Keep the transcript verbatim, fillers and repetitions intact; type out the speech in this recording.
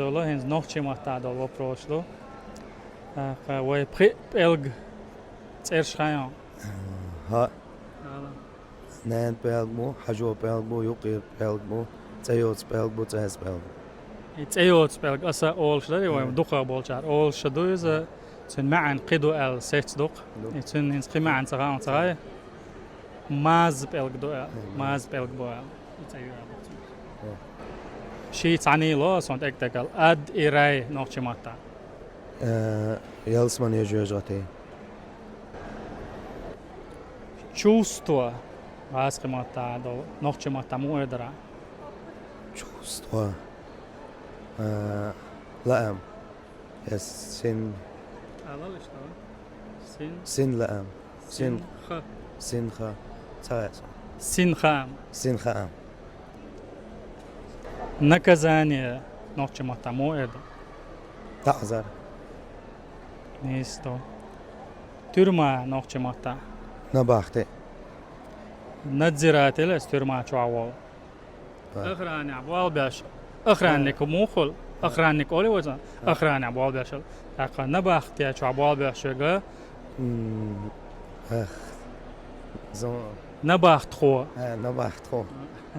Дола, хӀинца нохчийн маттахь долу вопрос ду. ТӀаккха вай пхи пӀелг цӀераш хаьий хьуна? ХӀаъ. Ала. Ненан пӀелг бу, хьажо пӀелг бу, юккъера пӀелг бу, цӀе йоцу пӀелг бу, цӀаза пӀелг бу. И цӀе йоцу пӀелг аса олуш дарий вай, мгм, дукхах болчара? Олуш ду иза, цуьнан маьӀна кхин ду аьлла сецна ду-кх. Ду. И цуьнан хӀинца кхин маьӀна ца хаьа, ца хаьа? Маза пӀелг ду аьлла, мгм, маза пӀелг бу аьлла. И цӀе ю аьлла цуьнан. Ду. Шийтта цхьаьний ло ас хьуна тӀекӀел, ад и рай нохчийн маттахь. Э, ялсамане жоьжахати. Чувство, гӀазкхийн маттахь долу, нохчийн маттахь муха эр дара? Чувство. Э, лаам. Я син. Алал иштта. Син. Син лаам. Син. Синха. Синха. Ца хаьа. Синхаам. Синхаам. Наказание нохчийн маттахь муха эр ду? ТаӀзар. Нийса ду. Тюрьма нохчийн маттахь? Набахти. Надзиратель аса тюрьма чохь волу. А. Охранехь болх беш. Охранник, а, муха хуьлу? Охранник олий вай цунах? А. Охранехь болх беш. ТӀаккха набахти чохь болх беш верг? М, ах, зо- Набахтхо. А, набахтхо. А.